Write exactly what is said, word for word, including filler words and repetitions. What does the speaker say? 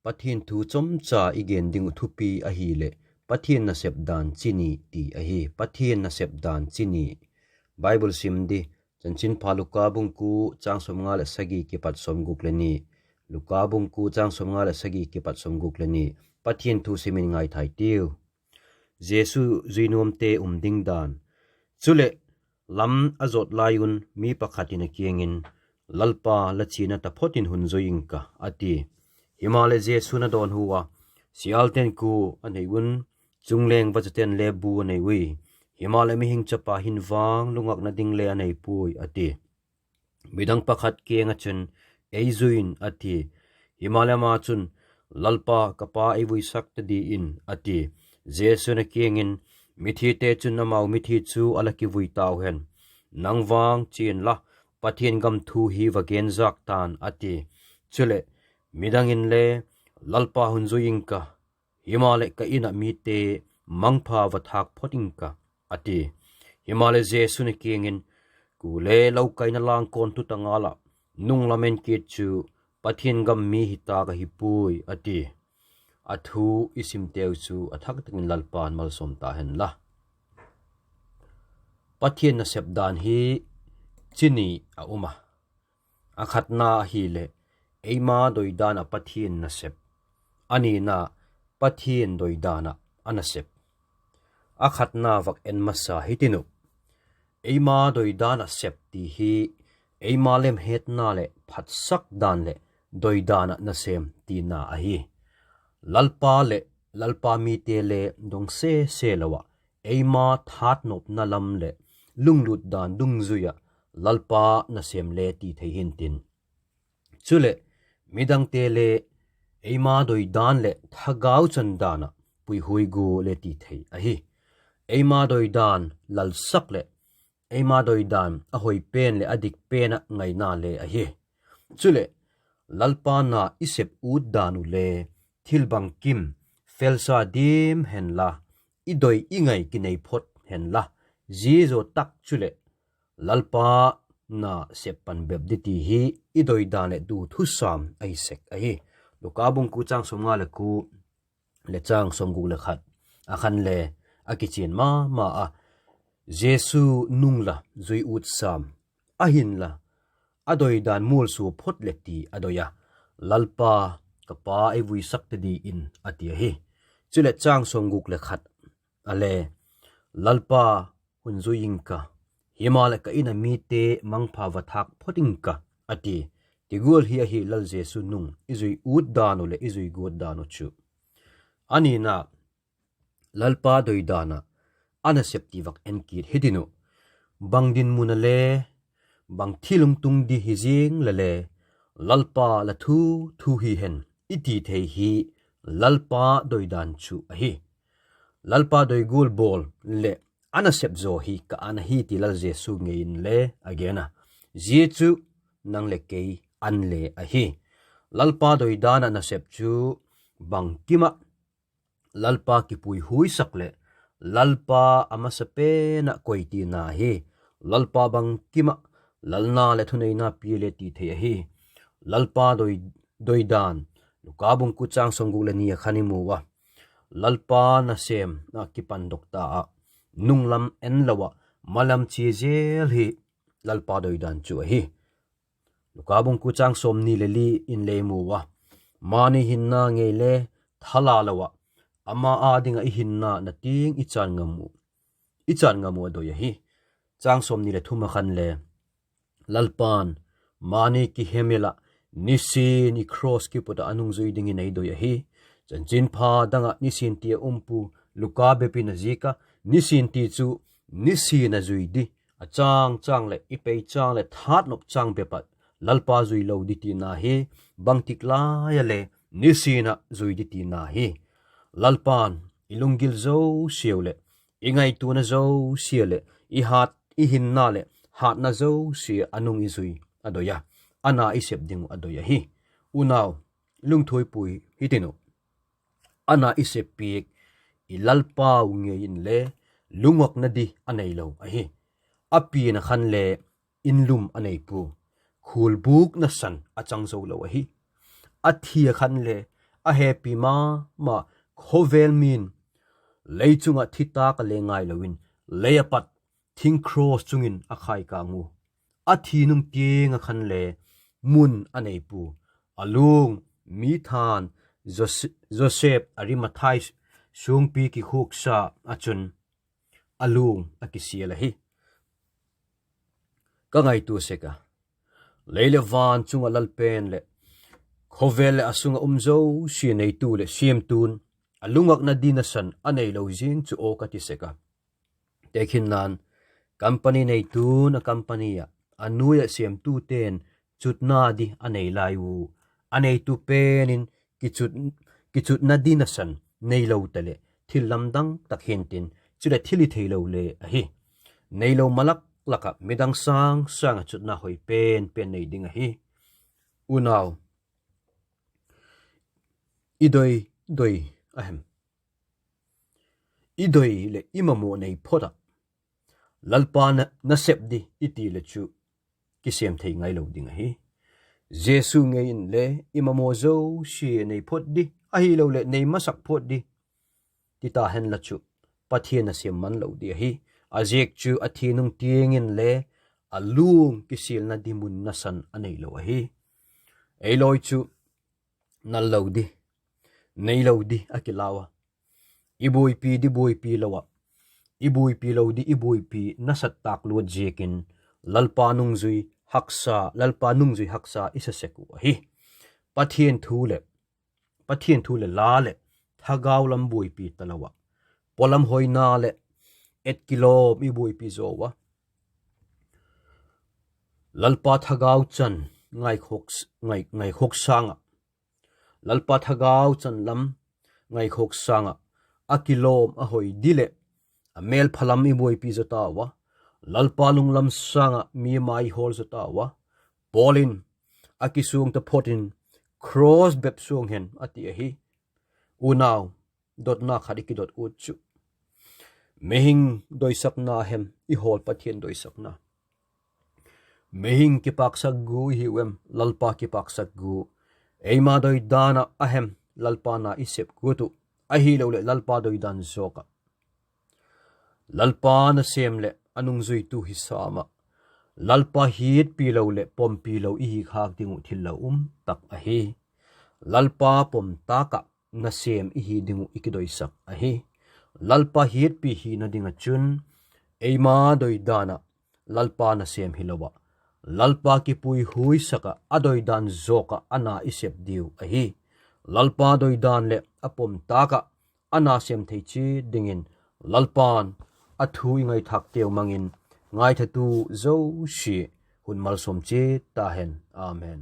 Pathian thu chomcha i gen ding uh thupi ahileh, Pathian nasep dan chi ni ti ahi. Pathian nasep dan chi ni. Bible sim di. Chanchinpha Luka bung kua châng sawmnga leh sagi kipat sawmguk le ni. Luka bung kua châng sawmnga leh sagi kipat sawmguk le ni. Pathian thu sim in ngaithai tiu. Jesu zui nuamte um ding dan. Chuleh, lam a zawt lai un mi pakhat in a kiang in, Lalpa, la chiana taphot in hun zui ing ka, a ti. Himaleh Jesu'n a dawnhu a, Sialte'n kua a nei un, chungleng vachate'n le bu a nei ui; himaleh Mihing Chapa hin vang lungakna ding le a nei puai, a ti. Midang pakhat kiang ah chun, Ei zui in, a ti. Himaleh ama chun, Lalpa, ka pa ei vuisak ta di in, a ti. Jesu'n a kiang in, Mithite chun amau mithi chu a la kivui tau hen; nang vang chia inla, Pathian gam thu hi va gen zâk tan, a ti. Chuleh, midang inle, Lalpa, hun zui ing ka, himaleh ka In ah mite mangpha va thâk phot ing ka, a ti. Himaleh Jesu'n a kiang in, Kuale lokaina langkawn tuta ngal ah nung lam en kit chu Pathian gam mi hi tâk ahi puai, a ti. A thu i simteu chu a thak tak in Lalpa'n malsawm ta hen la. Pathian nasep dan hi chi ni a um a. A khatna ahileh, eima doidan ah Pathian nasep. A nina, Pathian doidan ah a nasep. A khatna vak en masa hitin uh. Eima doidan ah sep ti hi, eima lemhetna leh phatsak dan leh doidan ah nasêm tina ahi. Lalpa leh Lalpa mite le dong sese lo ah, eima thâtnopna lam leh lunglut dan dungzui ah Lalpa nasêm le ti thei hintin. Chuleh, midangte le eima doidan leh thagau chandan ah puihuai gua le ti thei ahi. Eima doidan lalsak leh eima doidan a hoi pen leh a dik pen ah ngaina le ahi. Chuleh, Lalpa na i sep ut dan uh le thil bangkim felsa diam henla, i doi i ngai kinei phot henla, zia zaw tak chuleh Lalpa na sep pan bep di ti hi i doidan leh du thusam ahi sek ahi. Luka bung kua châng sawmnga leh kua leh châng sawmguk leh khat a khan le a kichian ma ma a, Jesu nung la zui ut sam, ahinla a doidan mualsua phot leh ti a doi a, Lalpa, ka pa ei vuisak ta di in, a ti ahi. Chuleh châng sawmguk leh khat a le, Lalpa, hun zui ing ka, himaleh ka In ah mite mangpha va thâk phot ing ka, a ti. Ti gual hi ahi Lal Jesu nung i zui ut dan uh leh i zui guat dan uh chu. A nina, Lalpa doidan ah a nasep ti vak en kit hitin uh. Bang dinmun ah le, bang thil hung tung di hi zing le le, Lalpa, la thu thu hi hen, i ti thei hi Lalpa doidan chu ahi. Lalpa doi gual bawl leh a nasep zaw hi ka an ahi ti Lal Jesu ngei in le a gen a. Zia chu nang leh kei an le ahi. Lalpa doidan ah nasep chu bangkim ah Lalpa kipuihuaisak leh Lalpa a masapen ah koi tina hi. Lalpa bangkim ah lalna leh thuneina pia le ti thei ahi. Lalpa doi, doidan, Luka bung kua châng sawmguk leh ni a khan i mu a, Lalpa nasêm ah kipandok ta ah, nung lam en lo ah, malam chia zel hi Lalpa doidan chu ahi. Luka bung kua châng sawmni leh li in le i mu a, mani hinna ngei le thala lo ah, ama â ding ah i hinna na tiang i chan ngam uh, i chan ngam uh a doi ahi. Châng sawmni leh thum a khan le, Lalpa'n mani kihemil ah, nisin i cross kiput ah a nungzui dingin ei doi ahi. Chanchinpha dang ah nisin ti a um pua, Luka bep in a ziak a, nisin ti chu nisin a zui di, a châng châng leh i pei châng leh thâtnop châng bep ah Lalpa zui lo di tina hi. Bangtik lai a le nisin ah zui di tina hi. Lalpa'n i lunggil zosiau leh i ngaituana zosia leh i hat, i hinna leh hatna zosia a nung i zui a doi a, a na i sep ding uh a doi ahi. Unau, lungthuai pui hitin uh, a na i sep piak i Lalpau ngei inle lungakna di a neilo ahi. A pian ah khan le inlum a nei pua, khulbûk nasan a chang zo lo ahi. A thi ah khan le a hepi ma ma khawvel min lei chung ah thi tâk a le ngailo in, lei ah pat thing cross chung in a khai kâng u. A thi nung tiang ah khan le mun a nei pua. A luang, mi thân, Jose-, Joseph Arimathai suangpi kikhuaksa ah chun a luang a kisial ahi. Ka ngaitua sek a, lei leh van chung ah Lalpa'n leh khawvel leh a sung ah um zosia neitu leh siamtu'n a lungakna ding nasan a neilo ziang chu aw ka ti sek a. Tekhinna'n, company neitu'n a company ah, a nuai ah siamtute'n chutna di a nei lai u. A neitu pen in kichut, kichutna ding nasan neilo taleh thil lamdang tak hintin, chuleh thil i theilo le ahi. Neilo malak lak ah midang sâng sâng ah chutna hoi pen pen nei ding ahi. Unau, i doi, doi a hem? I doi leh i mamaw nei phot ah Lalpa na, nasep di i ti leh chu kisêm thei ngailo ding ahi. Jesu ngei inle i mamaw zosia nei phot di, ahiloleh nei masak phot di ti ta henla chu, Pathian nasêm man lo di ahi. A ziak chu a thi nung tiang inle a luang kisialna di mun nasan a neilo ahi. Ei lawi chu nal lo di, neilo di a kilau a. I buaipi di buaipi lo ah, i buaipi lo di i buaipi nasat tâk luat ziakin Lalpa nungzui haksa, Lalpa nungzui haksa i sa sek uh ahi. Pathian thu leh, Pathian thu leh la leh thagau lam buaipi talo ah, pawlam hoina leh et kilawm i buaipi zaw a, Lalpa thagau chan ngaikhawk, ngai, ngaikhawk sâng ah, Lalpa thagau chan lam ngaikhawk sâng ah, a kilawm a hoi di leh a mêlpha lam i buaipi zaw tau a, Lalpa lunglam sâng ah mi mai hawl zaw tau a. Paul in, a kisuang taphot in, cross bep suang hen a ti ahi. Unau, dotna khat i kidot ut chu, mihing doisakna hem i hawl Pathian doisakna? Mihing kipaksak gu i hiu em, Lalpa kipaksak gu? Eima doi dan ah a hem Lalpa na i sep guat uh? Ahiloleh Lalpa doi dan zawk ah, Lalpa nasêm leh a nungzuitu hi sâm ah, Lalpa hiatpi lo leh pompi lo i hi khâk ding uh thil lo um tak ahi. Lalpa pom tâk ah nasêm i hi ding uh i kidoisak ahi. Lalpa hiatpi hina ding ah chun, eima doi dan ah, Lalpa nasêm hilo ah, Lalpa kipuihuisak ah a doi dan zawk ah a na i sep diu ahi. Lalpa doi dan leh a pom tâk ah a na sêm thei chiat dingin, Lalpa'n a thu i ngaithâkteu mang in, ngaithatu zosia hun malsawm chiat ta hen. Amen.